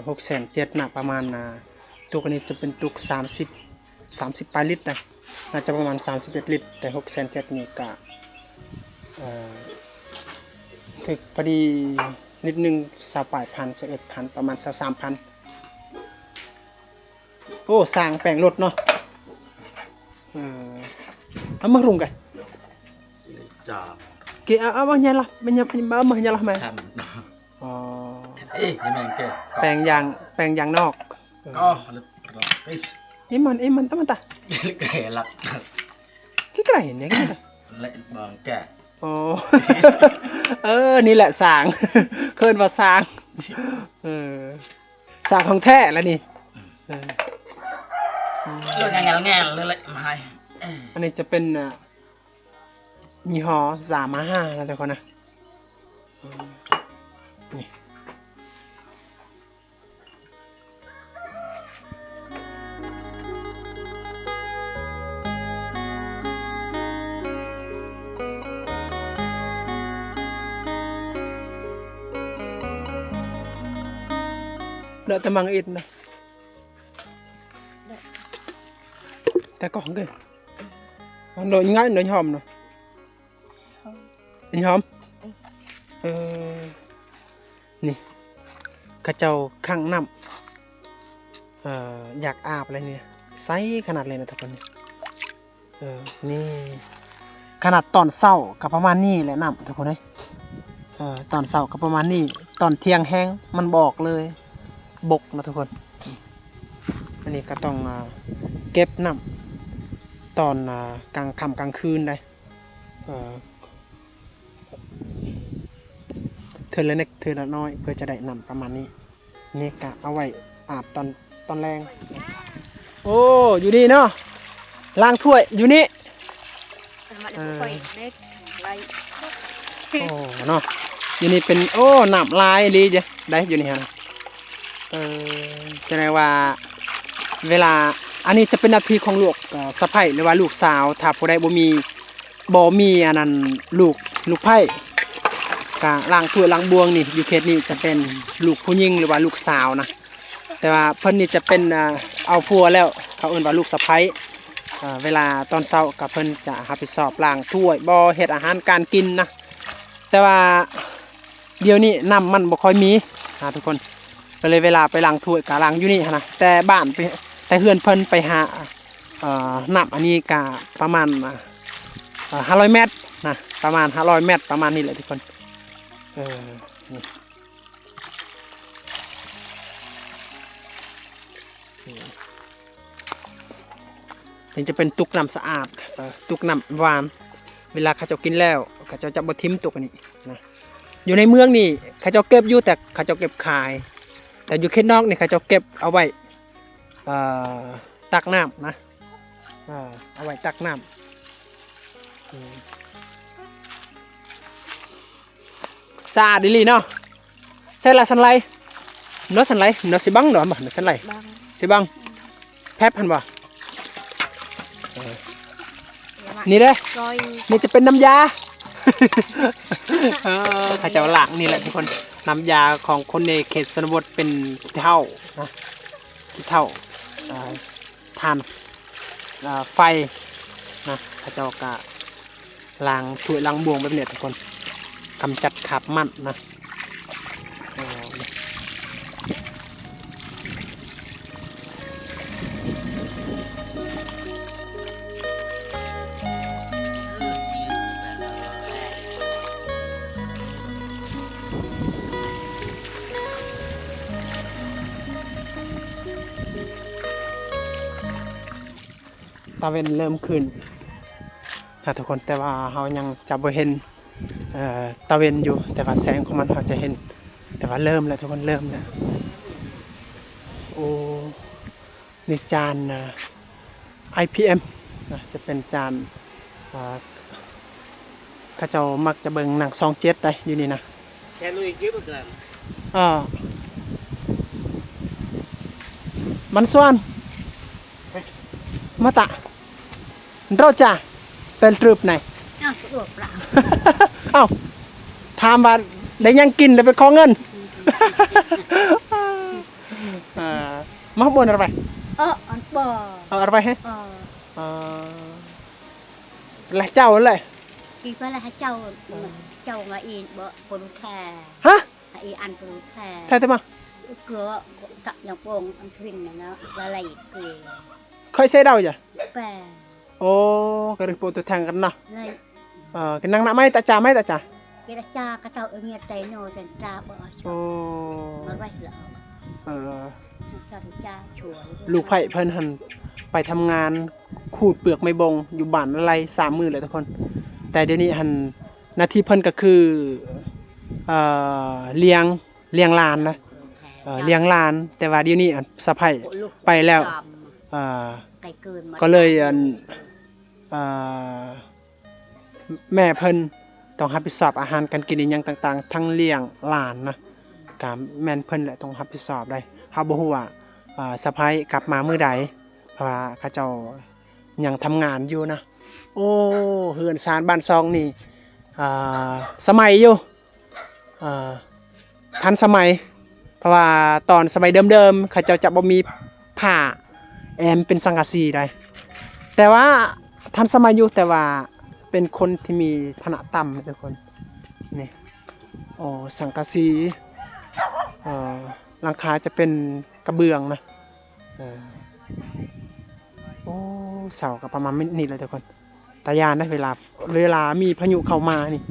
ຫົກແສນເຈັດນະ ປະມານ ອ່າ ຕຸກອັນນີ້ຈະເປັນຕຸກສາມສິບ ສາມສິບປາຍລິດນະ ໜ້າຈະປະມານສາມສິບເອັດລິດ. ແຕ່ຫົກແສນເຈັດນີ້ກະ ເອີ ຖືກພໍດີນິດໜຶ່ງ ຊາວປາຍພັນ ຊາວເອັດພັນ ປະມານຊາວສາມພັນ. ໂອ້ ຊ່າງແປງລົດເນາະ. ເອີ ເອົາມາລຸງກະ ຈາ ເກ ເອົາ ເອົາມາເຮັດລະ ມັນຍັງ ເອົາມາເຮັດລະ ແມ່ ຊັ້ນ ອໍ ເອີ ຍັງແກ ແປງຢາງ ແປງຢາງນອກ. ເອີ ອີມັນ ອີມັນຕະມັນຕະ ແກລັກ ທີ່ໃກ້ເຫັນຫຍັງນີ້ ແລະບາງແກ. ອໍ ເອີ ນີ້ແຫຼະຊ່າງ ເອີ້ນວ່າຊ່າງ. ເອີ ຊ່າງຂອງແທ້ລະນີ້. ເອີ ແງ່ນໆ ເລີຍແຫຼະ ອັນນີ້ຈະເປັນ ອ່າ ຍີ່ຫໍ້ ຢາມາຮາ ນະທຸກຄົນນະ. ເນາະ ແຕ່ມັງອິດນະ ແຕ່ກອງເກີ ໂດຍງ່າຍ ໂດຍຫອມເນາະ. ເປັນຫອມ ເອີ ນີ້ ເຂົາເຈົ້າຂັງນ້ຳ ເອີ ຢາກອາບແລ້ວນີ້ ໃສຂະໜາດເລີຍນະທຸກຄົນ. ເອີ ນີ້ ຂະໜາດຕອນເຊົ້າກະປະມານນີ້ແຫຼະນ້ຳທຸກຄົນເອີຍ. ເອີ ຕອນເຊົ້າກະປະມານນີ້ ຕອນທ່ຽງແຮງມັນບໍ່ອອກເລີຍ ບົກນະທຸກຄົນ. ອັນນີ້ກະຕ້ອງ ອ່າ ເກັບນ້ຳຕອນ ອ່າ ກາງຄ່ຳກາງຄືນໄດ໋. ເອີ ເທື່ອລະເລັກເທື່ອລະນ້ອຍ ເພື່ອຈະໄດ້ນ້ຳປະມານນີ້. ນີ້ກະເອົາໄວ້ອາບຕອນ ຕອນແລງ. ໂອ້ ຢູ່ນີ້ເນາະ ລ້າງຖ້ວຍຢູ່ນີ້. ເອີ ໂອ້ ເນາະ ຢູ່ນີ້ເປັນ ໂອ້ ນ້ຳຫຼາຍອີ່ຫຼີເດ້ ໄດ້ຢູ່ນີ້ຫັ້ນ. ເອີ ສະແດງວ່າເວລາ ອັນນີ້ຈະເປັນໜ້າທີ່ຂອງລູກ ເອີ ສະໃພ້ ຫຼືວ່າລູກສາວ ຖ້າຜູ້ໃດບໍ່ມີ ບໍ່ມີອັນນັ້ນ ລູກ ລູກໃພ້ ກະລ້າງຖ້ວຍລ້າງບ່ວງນີ້ ຢູ່ເຂດນີ້ຈະເປັນລູກຜູ້ຍິງ ຫຼືວ່າລູກສາວນະ. ແຕ່ວ່າເພິ່ນນີ້ຈະເປັນ ເອົາຜົວແລ້ວ ເຂົາເອີ້ນວ່າລູກສະໃພ້. ເວລາຕອນເຊົ້າກະເພິ່ນຈະຮັບຜິດຊອບລ້າງຖ້ວຍ ບໍ່ເຮັດອາຫານການກິນນະ. ແຕ່ວ່າດຽວນີ້ນ້ຳມັນບໍ່ຄ່ອຍມີນະທຸກຄົນ ກະເລີຍເວລາໄປລ້າງຖ້ວຍກະລ້າງຢູ່ນີ້ຫັ້ນນະ. ແຕ່ບ້ານໄປ ແຕ່ເຮືອນເພິ່ນໄປຫາ ເອີ ນ້ຳອັນນີ້ກະປະມານ ເອີ ຫ້າຮ້ອຍແມັດນະ ປະມານຫ້າຮ້ອຍແມັດ ປະມານນີ້ແຫຼະທຸກຄົນ. ເອີ ນີ້ ນີ້ຈະເປັນຕຸກນ້ຳສະອາດ ເອີ ຕຸກນ້ຳຫວານ. ເວລາເຂົາເຈົ້າກິນແລ້ວ ເຂົາເຈົ້າຈະບໍ່ຖິ້ມຕຸກອັນນີ້ນະ. ຢູ່ໃນເມືອງນີ້ເຂົາເຈົ້າເກັບຢູ່ ແຕ່ເຂົາເຈົ້າເກັບຂາຍ. ແຕ່ຢູ່ເຂດນອກນີ້ເຂົາເຈົ້າເກັບເອົາໄວ້ ເອີ ຕັກນ້ຳນະ ເອີ ເອົາໄວ້ຕັກນ້ຳ. ອືມ ສະອາດອີ່ຫຼີເນາະ. ໃສ່ລະສັນໄລ ເນາະສັນໄລ ເນາະຊິບັງເນາະ ມາເນາະສັນໄລ ບັງ ຊິບັງ ແພັບຫັ້ນບໍ່? ເອີ ນີ້ເດ້ ນີ້ຈະເປັນນ້ຳຢາ ເອີ ເຂົາເຈົ້າລ້າງນີ້ແຫຼະທຸກຄົນ. ນ້ຳຢາຂອງຄົນໃນເຂດຊົນນະບົດເປັນຂີ້ເຖົ້ານະ ຂີ້ເຖົ້າ ອ່າ ຖ່ານ ອ່າ ໄຟນະ ເຂົາເຈົ້າກະລ້າງຖ້ວຍລ້າງບ່ວງແບບນີ້ທຸກຄົນ ກຳຈັດຄາບມັນນະ. ຕາເວັນເລີ່ມຂຶ້ນ ທຸກຄົນ, ແຕ່ວ່າເຮົາຍັງຈະບໍ່ເຫັນ ເອີ ຕາເວັນຢູ່, ແຕ່ວ່າແສງຂອງມັນເຮົາຈະເຫັນ. ແຕ່ວ່າເລີ່ມແລ້ວທຸກຄົນ, ເລີ່ມແລ້ວ. ໂອ້ ນີ້ຈານ ເອີ ໄອພີເອັມນະ, ຈະເປັນຈານ ເອີ ເຂົາເຈົ້າມັກຈະເບິ່ງໜັງຊ່ອງເຈັດໄດ໋ ຢູ່ນີ້ນະ. ເອີ ມັນຊວນ ມາຕະ ເຮົາຈະເປັນຕຣຶບໃນ ອ້າວ ຖາມວ່າໄດ້ຫຍັງກິນແລ້ວໄປຂໍເງິນ. ເອີ ມາບ່ອນອະໄວ ເອີ ອັນບໍ່ ເອີ ອະໄວເຮ ເອີ ລະເຈົ້າແຫຼະ ທີ່ເພິ່ນລະເຈົ້າ ເຈົ້າງາອີນບໍ່ ບໍ່ຮູ້ແທ້ ຮະ ອາອີອັນບໍ່ຮູ້ແທ້ ແທ້ແຕ່ມາ ເກືອກັບຍັງໂປ່ງອັນທວິນນະ ລະໄລເກືອ ເຄີຍໃຊ້ດາວຈ້ະ ແປ ໂອ້ ກະໄດ້ໂປຕົວແທງກັນເນາະ ເອີ ກະນັງນະໄມ້ຕາຈາໄມ້ຕາຈາ ເກດຈາກະເຈົ້າເອີເງຍໄຕໂນເຊັນຕາບໍ່ ໂອ້ ມາໄວ້ລະ ເອີ ລູກໃພ້ເພິ່ນຫັ້ນໄປທຳງານຂູດເປືອກໄມ້ບົງຢູ່ບ້ານລະໄລສາມມື້ແລ້ວທຸກຄົນ. ແຕ່ດຽວນີ້ຫັ້ນໜ້າທີ່ເພິ່ນກະຄື ເອີ ລ້ຽງ ລ້ຽງຫຼານນະ ເອີ ລ້ຽງຫຼານ. ແຕ່ວ່າດຽວນີ້ອັນສະໃພ້ໄປແລ້ວ ເອີ ກະເລີຍອັນ ເອີ ແມ່ເພິ່ນຕ້ອງຮັບຜິດຊອບອາຫານການກິນອີ່ຫຍັງຕ່າງໆ ທັງລ້ຽງຫຼານນະ ກະແມ່ນເພິ່ນແຫຼະຕ້ອງຮັບຜິດຊອບໄດ໋. ເຮົາບໍ່ຮູ້ວ່າ ເອີ ສະໃພ້ກັບມາມື້ໃດ ເພາະວ່າເຂົາເຈົ້າຍັງທຳງານຢູ່ນະ. ໂອ້ ເຮືອນຊານບ້ານຊ່ອງນີ້ ເອີ ສະໄໝຢູ່ ເອີ ທັນສະໄໝ ເພາະວ່າຕອນສະໄໝເດີມໆ ເຂົາເຈົ້າຈະບໍ່ມີຜ້າແອ້ມເປັນສັງກະສີໃດ໋ ແຕ່ວ່າທັນສະໄໝຢູ່ ແຕ່ວ່າເປັນຄົນທີ່ມີຖານະຕ່ຳທຸກຄົນ. ນີ້ ໂອ້ ສັງກະສີ ເອີ ຫຼັງຄາຈະເປັນກະເບື້ອງນະ. ເອີ ໂອ້ ເສົາກະປະມານນີ້ແຫຼະທຸກຄົນ. ຕາຢ້ານເດ້ ເວລາ ເວລາມີພາຍຸເຂົ້າມານີ້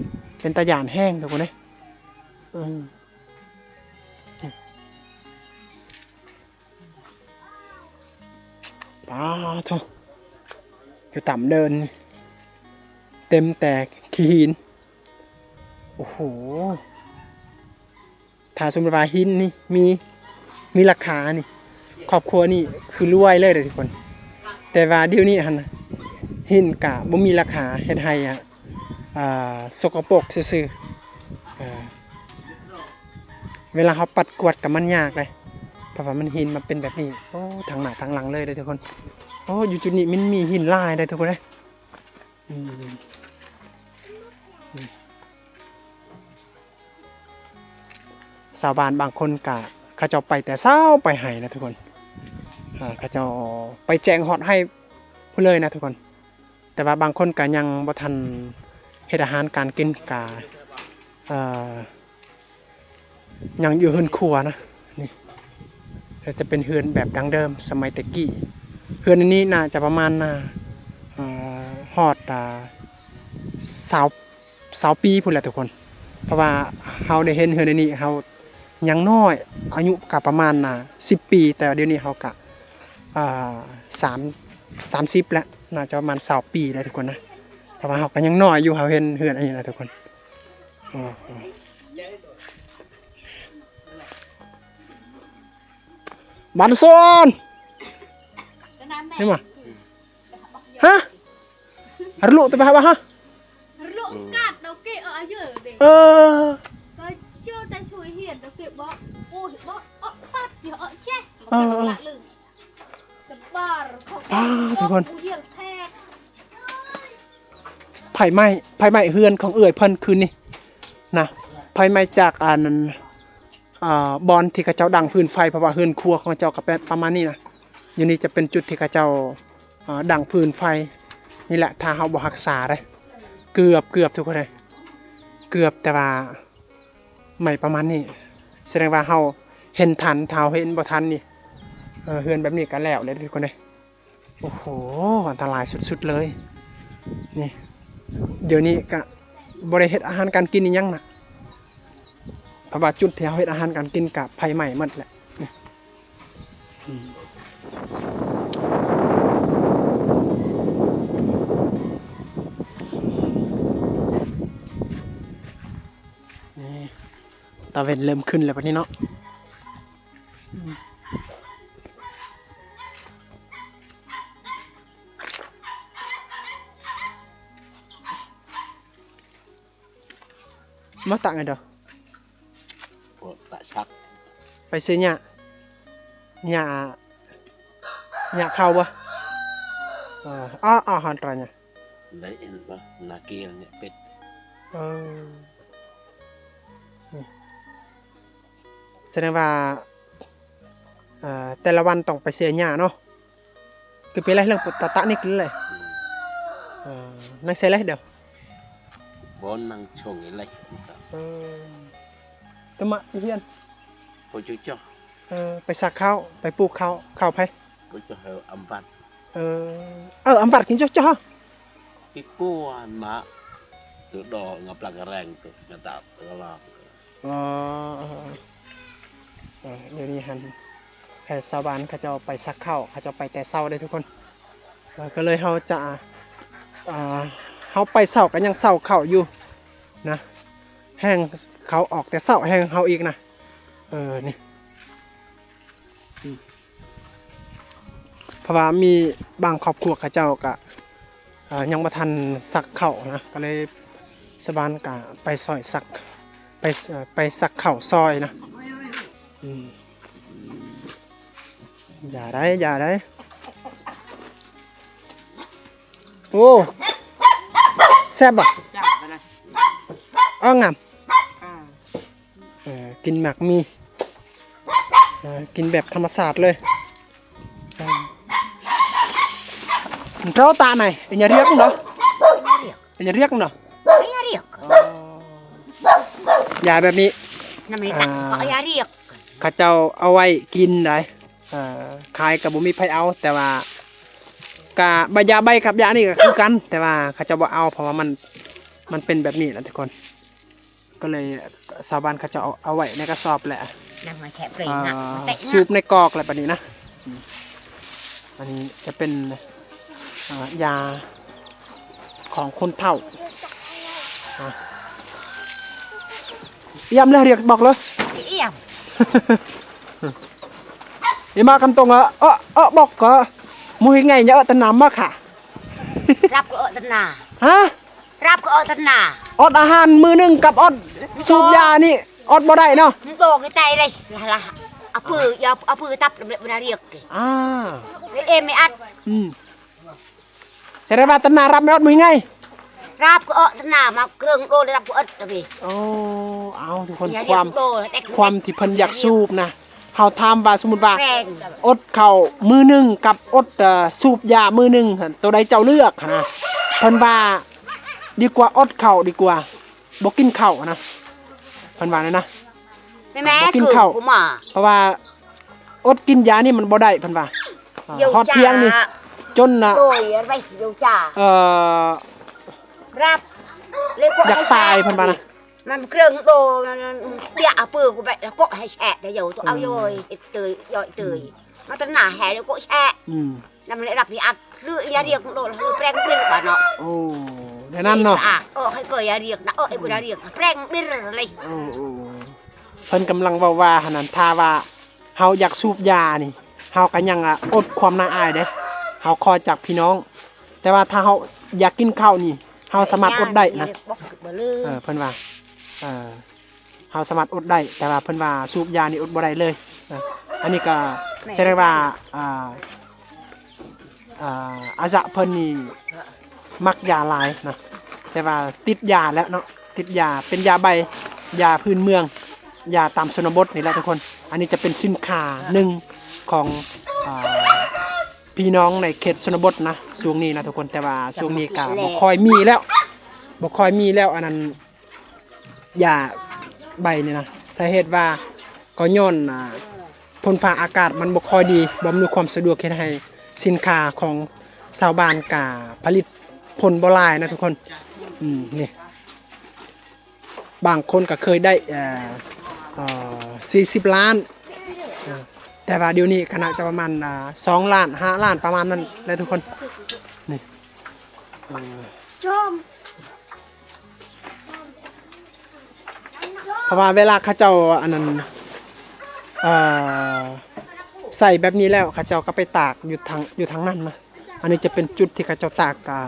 ເປັນຕາຢ້ານແຮງທຸກຄົນເດ້. ເອີ ປາໂທ້ ຢູ່ຕາມເດີ່ນນີ້ ເຕັມແຕ່ຂີ້ຫີນ. ໂອ້ໂຫ ຖ້າສົມມຸດວ່າຫີນນີ້ມີ ມີລາຄານີ້ ຄອບຄົວນີ້ຄືລວຍເລີຍເດ້ທຸກຄົນ. ແຕ່ວ່າດຽວນີ້ຫັ້ນນະ ຫີນກະບໍ່ມີລາຄາ ເຮັດໃຫ້ ອ່າ ອ່າ ສົກກະປົກຊື່ໆ. ເອີ ເວລາເຮົາປັດກວາດກະມັນຍາກເດ້ ເພາະວ່າມັນຫີນມັນເປັນແບບນີ້. ໂອ້ ທັງໜ້າທັງຫຼັງເລີຍເດ້ທຸກຄົນ. ໂອ້ ຢູ່ຈຸດນີ້ມັນມີຫີນຫຼາຍເດ້ທຸກຄົນເດ້. ອືມ ຊາວບ້ານບາງຄົນກະ ເຂົາເຈົ້າໄປແຕ່ເຊົ້າໄປໄຮ່ນະທຸກຄົນ. ເຂົາເຈົ້າໄປແຈ້ງຮອດໄຮ່ພຸ້ນເລີຍນະທຸກຄົນ. ແຕ່ວ່າບາງຄົນກະຍັງບໍ່ທັນເຮັດອາຫານການກິນ ກະ ເອີ ຍັງຢູ່ເຮືອນຄົວນະ. ນີ້ ຈະເປັນເຮືອນແບບດັ້ງເດີມສະໄໝແຕ່ກີ້. ເຮືອນອັນນີ້ໜ້າຈະປະມານ ອ່າ ຮອດ ອ່າ ຊາວ ຊາວປີພຸ້ນແຫຼະທຸກຄົນ. ເພາະວ່າເຮົາໄດ້ເຫັນເຮືອນອັນນີ້ ເຮົາຍັງນ້ອຍ ອາຍຸກະປະມານ ອ່າ ສິບປີ ແຕ່ວ່າດຽວນີ້ເຮົາກະ ອ່າ ສາມ ສາມສິບແລ້ວ ໜ້າຈະປະມານຊາວປີແລ້ວທຸກຄົນນະ. ເພາະວ່າເຮົາກະຍັງນ້ອຍຢູ່ ເຮົາເຫັນເຮືອນອັນນີ້ນະທຸກຄົນ. ບັນຊອນ ເຫັນບໍ່? ຮະ? ຮະລຸຕະບະຫະ? ເອີ ປາ ທຸກຄົນ ໄຟໄໝ້ ໄຟໄໝ້ເຮືອນຂອງເອື້ອຍເພິ່ນຄືນນີ້ນະ. ໄຟໄໝ້ຈາກອັນ ອ່າ ບ່ອນທີ່ເຂົາເຈົ້າດັງຟືນໄຟ ເພາະວ່າເຮືອນຄົວຂອງເຂົາເຈົ້າກະແປະປະມານນີ້ນະ. ຢູ່ນີ້ຈະເປັນຈຸດທີ່ເຂົາເຈົ້າ ອ່າ ດັງຟືນໄຟນີ້ແຫຼະ. ຖ້າເຮົາບໍ່ຮັກສາເດ້ ເກືອບ ເກືອບທຸກຄົນເອີຍ ເກືອບ ແຕ່ວ່າໄໝ້ປະມານນີ້ ສະແດງວ່າເຮົາເຫັນທັນ. ຖ້າເຮົາເຫັນບໍ່ທັນນີ້ ເຮືອນແບບນີ້ກະແລ້ວເດ້ທຸກຄົນເອີຍ. ໂອ້ໂຫ ອັນຕະລາຍສຸດໆເລີຍນີ້. ດຽວນີ້ກະບໍ່ໄດ້ເຮັດອາຫານການກິນອີ່ຫຍັງນະ ເພາະວ່າຈຸດທີ່ເຮົາເຮັດອາຫານການກິນກະໄຟໄໝ້ໝົດແຫຼະ. ອືມ ຕາເວັນເລີ່ມຂຶ້ນແລ້ວບັດນີ້ເນາະ. ມາຕາກໃຫ້ເດີ້ ໂອ້ ຕາກສັກ ໄປເຊຍຫຍ້າ ຫຍ້າ ຫຍ້າເຂົ້າບໍ່? ເອີ ອ້າ ອ້າ ຫັນຕາຫຍ້າ ໄດ້ເຫັນບໍ່? ນາເກລເນຍເປັດ ເອີ ນີ້ ສະແດງວ່າ ເອີ ແຕ່ລະວັນຕ້ອງໄປເຊຍຫຍ້າເນາະ. ຄືເປັນໄລເລື່ອງຕາຕະນີ້ກິນເລີຍ ອືມ ເອີ ນັ່ງໃສ່ເລີຍເດີ ບໍ່ນັ່ງຊົງເລີຍ ເອີ ຕະມະຮຽນ ບໍ່ຈຸເຈາະ ເອີ ໄປສັກເຂົ້າ ໄປປູກເຂົ້າ ເຂົ້າໃຜ? ບໍ່ເຈາະ ເອີ ອຳບັດ ເອີ ເອີ ອຳບັດກິນເຈາະ ເຈາະ ປີປົວມາ ຕຸດອງກັບຫຼັງແຮງຕຸ ຍາຕາ ລາ ອໍ ເອີ ດຽວນີ້ຫັ້ນ ໃຫ້ຊາວບ້ານເຂົາເຈົ້າໄປສັກເຂົ້າ ເຂົາເຈົ້າໄປແຕ່ເຊົ້າເດ້ທຸກຄົນ ເອີ ກໍເລີຍເຮົາຈະ ອ່າ ເຮົາໄປເຊົ້າກໍຍັງເຊົ້າເຂົ້າຢູ່ນະ ແຮງເຂົາອອກແຕ່ເຊົ້າແຮງເຮົາອີກນະ ເອີ ນີ້ ອືມ ເພາະວ່າມີບາງຄອບຄົວເຂົາເຈົ້າກະ ເອີ ຍັງບໍ່ທັນສັກເຂົ້ານະ ກໍເລີຍຊາວບ້ານກະໄປຊ່ອຍສັກ ໄປ ເອີ ໄປສັກເຂົ້າຊ່ອຍນະ ອືມ ຢ່າໄດ໋ ຢ່າໄດ໋ ໂອ້ ແຊບບໍ່? ເອົາງາມ ເອີ ກິນໝາກມີ ເອີ ກິນແບບທຳມະຊາດເລີຍ ເອີ ເຈົ້າຕາໄນ ເປັນຫຍັງຮຽກເນາະ ເປັນຫຍັງຮຽກເນາະ ຢາແບບນີ້ ນຳມີ ອ່າ ຕາກໍຢາຮຽກ ເຂົາເຈົ້າເອົາໄວ້ກິນໄດ໋ ເອີ ຂາຍກໍບໍ່ມີໃຜເອົາ ແຕ່ວ່າ ກະໃບຢາ ໃບກັບຢານີ້ກໍຄືກັນ ແຕ່ວ່າເຂົາເຈົ້າບໍ່ເອົາ ເພາະວ່າມັນ ມັນເປັນແບບນີ້ນະທຸກຄົນ ກໍເລີຍຊາວບ້ານເຂົາເຈົ້າເອົາ ເອົາໄວ້ໃນກະສອບແຫຼະ ນຳມາແຊະເປນນະ ອ່າ ມາເຕະນະ ສູບໃນກອກແຫຼະບັດນີ້ນະ ອືມ ອັນນີ້ຈະເປັນ ອ່າ ຢາຂອງຄົນເຖົ້າ ອ່າ ອຽມເລີຍ ຮຽກບອກເລີຍ ອຽມ ອີມາຄັນຕົງ ເອາະ ເອາະ ເອາະ ບອກ ກະ ໝູ່ເຮັດໄງ ເອາະ ຕະໜາມມາຄ່ະ ຮັບ ກະ ເອາະ ຕະໜາ ຮະ? ຮັບກໍອອດຕະໜາ ອອດອາຫານມື້ໜຶ່ງກັບອອດສູບຢານີ້ ອອດບໍ່ໄດ້ເນາະ ມັນບໍ່ກະໄຕເດ້ ລະ ລະ ອາປື ອາ ອາປືຕັບ ລະ ລະ ລະ ລຽກ ອ່າ ເອ ເອ ແມ່ອັດ ອືມ ສະແດງວ່າຕະໜາຮັບແມ່ອອດມື້ໄງ ຮັບກໍອອດຕະໜາ ມາເຄິ່ງໂດນຮັບກໍອອດຕະເວ ໂອ້ ເອົາທຸກຄົນ ຄວາມ ຄວາມທີ່ເພິ່ນຢາກສູບນະ ເຮົາຖາມວ່າ ສົມມຸດວ່າ ແພງ ອົດເຂົ້າມື້ໜຶ່ງກັບອົດ ເອີ ສູບຢາມື້ໜຶ່ງຫັ້ນ ໂຕໃດເຈົ້າເລືອກຫັ້ນນະ? ເພິ່ນວ່າ ດີກວ່າອົດເຂົ້າດີກວ່າ ບໍ່ກິນເຂົ້າຫັ້ນນະ ເພິ່ນວ່ານັ້ນນະ ແມ່ນ ບໍ່ກິນເຂົ້າ ຄືບໍ່ມາ ເພາະວ່າອົດກິນຢານີ້ມັນບໍ່ໄດ້ ເພິ່ນວ່າ ເອີ ຢາວ ຮອດພຽງນີ້ ຈາ ຈົນນະ ໂດຍ ໄປ ຢາວຈາ ເອີ ຮັບ ເລີຍກໍຢາກຕາຍ ເພິ່ນວ່ານະ ມັນເຄິ່ງໂດ ເບຍອາປືກູແບະ ແລ້ວກໍໃຫ້ແຊະ ແຕ່ຢາວ ໂຕເອົາ ອືມ ຢອຍ ເຮັດເຕີຍ ຢອຍເຕີຍ ອືມ ມາຕະໜາແຮ ແລ້ວກໍແຊະ ອືມ ນຳເລີຍຮັບ ອາດ ຫຼື ຢ່າຮຽກໂດ ຫຼື ແປງເປັນບາດເນາະ ໂອ້ ແນວນັ້ນເນາະ ເອີ ໃຫ້ກໍຢ່າຮຽກນະ ເອີ ບໍ່ໄດ້ຮຽກ ແປງເປັນເລີຍ ໂອ້ ໂອ້ ເພິ່ນກຳລັງເວົ້າວ່າຫັ້ນນະ ຖ້າວ່າເຮົາຢາກສູບຢານີ້ ເຮົາກໍຍັງ ອາ ອົດຄວາມໜ້າອາຍເດ້ ເຮົາຂໍຈາກພີ່ນ້ອງ ແຕ່ວ່າຖ້າເຮົາຢາກກິນເຂົ້ານີ້ ເຮົາສາມາດອົດໄດ້ນະ ເອີ ເພິ່ນວ່າ ເອີ ເຮົາສາມາດອົດໄດ້ ແຕ່ວ່າເພິ່ນວ່າສູບຢານີ້ອົດບໍ່ໄດ້ເລີຍນະ ອັນນີ້ກໍສະແດງວ່າ ອ່າ ອ່າ ອາຈະເພິ່ນນີ້ມັກຢາຫຼາຍນະ ແຕ່ວ່າຕິດຢາແລ້ວເນາະ ຕິດຢາ ເປັນຢາໃບ ຢາພື້ນເມືອງ ຢາຕາມຊົນນະບົດນີ້ແຫຼະທຸກຄົນ ອັນນີ້ຈະເປັນສິນຄ້າໜຶ່ງຂອງ ອ່າ ພີ່ນ້ອງໃນເຂດຊົນນະບົດນະ ຊ່ວງນີ້ນະທຸກຄົນ ແຕ່ວ່າຊ່ວງນີ້ກໍບໍ່ຄ່ອຍມີແລ້ວ ບໍ່ຄ່ອຍມີແລ້ວ ອັນນັ້ນ ຢາໃບນີ້ນະ ສາເຫດວ່າກໍຍ້ອນ ອ່າ ຝົນຟ້າອາກາດມັນບໍ່ຄ່ອຍດີ ບໍ່ອຳນວຍຄວາມສະດວກ ເຮັດໃຫ້ສິນຄ້າຂອງຊາວບ້ານກະຜະລິດຜົນບໍ່ຫຼາຍນະທຸກຄົນ ອືມ ນີ້ ບາງຄົນກໍເຄີຍໄດ້ ເອີ ເອີ ສີ່ສິບລ້ານ ເອີ ແຕ່ວ່າດຽວນີ້ກໍໜ້າຈະປະມານ ອ່າ ສອງລ້ານ ຫ້າລ້ານ ປະມານນັ້ນແຫຼະທຸກຄົນ ນີ້ ເອີ. ເພາະວ່າເວລາເຂົາເຈົ້າອັນນັ້ນ ເອີ ໃສ່ແບບນີ້ແລ້ວ ເຂົາເຈົ້າກໍໄປຕາກຢູ່ທາງ ຢູ່ທາງນັ້ນນະ. ອັນນີ້ຈະເປັນຈຸດທີ່ເຂົາເຈົ້າຕາກ ອ່າ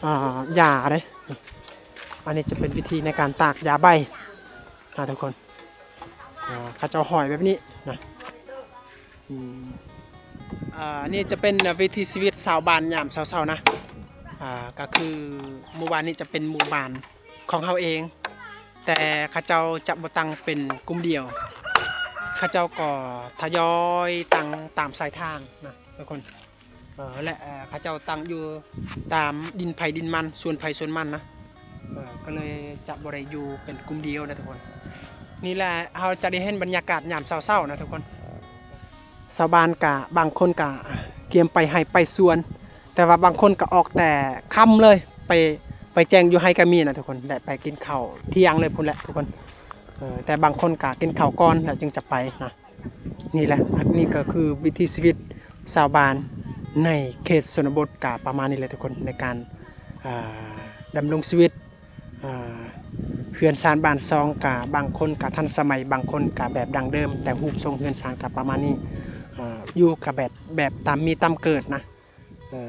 ອ່າ ຢາເດ້. ອັນນີ້ຈະເປັນວິທີໃນການຕາກຢາໃບນະທຸກຄົນ. ອ່າ ເຂົາເຈົ້າຫ້ອຍແບບນີ້ນະ. ອືມ ອ່າ ນີ້ຈະເປັນວິຖີຊີວິດຊາວບ້ານຍາມເຊົ້າໆນະ. ອ່າ ກໍຄືໝູ່ບ້ານນີ້ຈະເປັນໝູ່ບ້ານຂອງເຮົາເອງ ແຕ່ເຂົາເຈົ້າຈະບໍ່ຕັ້ງເປັນກຸ່ມດຽວ ເຂົາເຈົ້າກໍທະຍອຍຕັ້ງຕາມສາຍທາງນະທຸກຄົນ. ເອີ ແລະ ເຂົາເຈົ້າຕັ້ງຢູ່ຕາມດິນໃຜດິນມັນ ສວນໃຜສວນມັນນະ. ເອີ ກໍເລີຍຈະບໍ່ໄດ້ຢູ່ເປັນກຸ່ມດຽວນະທຸກຄົນ. ນີ້ແຫຼະ ເຮົາຈະໄດ້ເຫັນບັນຍາກາດຍາມເຊົ້າໆນະທຸກຄົນ. ຊາວບ້ານກະ ບາງຄົນກະກຽມໄປໄຮ່ໄປສວນ ແຕ່ວ່າບາງຄົນກະອອກແຕ່ຄ່ຳເລີຍ ໄປ ໄປແຈ້ງຢູ່ໄຮ່ກະມີນະທຸກຄົນ ແລະ ໄປກິນເຂົ້າທ່ຽງເລີຍພຸ້ນແຫຼະທຸກຄົນ. ເອີ ແຕ່ບາງຄົນກະກິນເຂົ້າກ່ອນແລ້ວຈຶ່ງຈະໄປນະ. ນີ້ແຫຼະ ອັນນີ້ກໍຄືວິຖີຊີວິດຊາວບ້ານໃນເຂດຊົນນະບົດ ກະປະມານນີ້ແຫຼະທຸກຄົນ ໃນການ ອ່າ ດຳລົງຊີວິດ. ອ່າ ເຮືອນຊານບ້ານຊ່ອງກະ ບາງຄົນກະທັນສະໄໝ ບາງຄົນກະແບບດັ້ງເດີມ ແຕ່ຮູບຊົງເຮືອນຊານກະປະມານນີ້. ອ່າ ຢູ່ກະແບບ ແບບຕາມມີຕາມເກີດນະ. ເອີ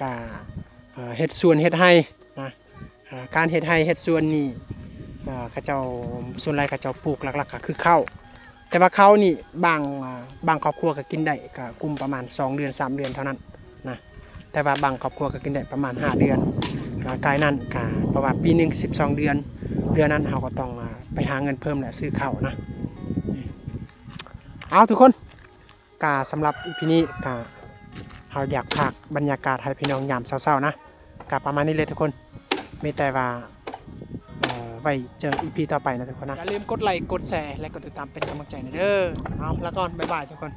ກະ ເຮັດສວນເຮັດໄຮ່ນະ. ອ່າ ການເຮັດໄຮ່ເຮັດສວນນີ້ ເຂົາເຈົ້າ ສ່ວນຫຼາຍເຂົາເຈົ້າປູກຫຼັກໆກໍຄືເຂົ້າ ແຕ່ວ່າເຂົ້ານີ້ບາງ ອ່າ ບາງຄອບຄົວກໍກິນໄດ້ ກໍກຸ້ມປະມານສອງເດືອນ ສາມເດືອນເທົ່ານັ້ນນະ. ແຕ່ວ່າບາງຄອບຄົວກໍກິນໄດ້ປະມານຫ້າເດືອນ ກາຍນັ້ນກະ ເພາະວ່າປີໜຶ່ງສິບສອງເດືອນ ເດືອນນັ້ນເຮົາກໍຕ້ອງ ອ່າ ໄປຫາເງິນເພີ່ມ ແລະ ຊື້ເຂົ້ານະ. ເອົາທຸກຄົນ ກະສຳລັບອີພີນີ້ກະ ເຮົາຢາກພາກບັນຍາກາດໃຫ້ພີ່ນ້ອງຍາມເຊົ້າໆນະ. ກະປະມານນີ້ເລີຍທຸກຄົນ ມີແຕ່ວ່າ ເອີ ໄວ້ເຈີອີພີຕໍ່ໄປນະທຸກຄົນນະ. ຢ່າລືມກົດໄລ ກົດແຊ ແລະ ກົດຕິດຕາມເປັນກຳລັງໃຈແດ່ເດີ. ເອົາ ລາກ່ອນ ບາຍບາຍທຸກຄົນ.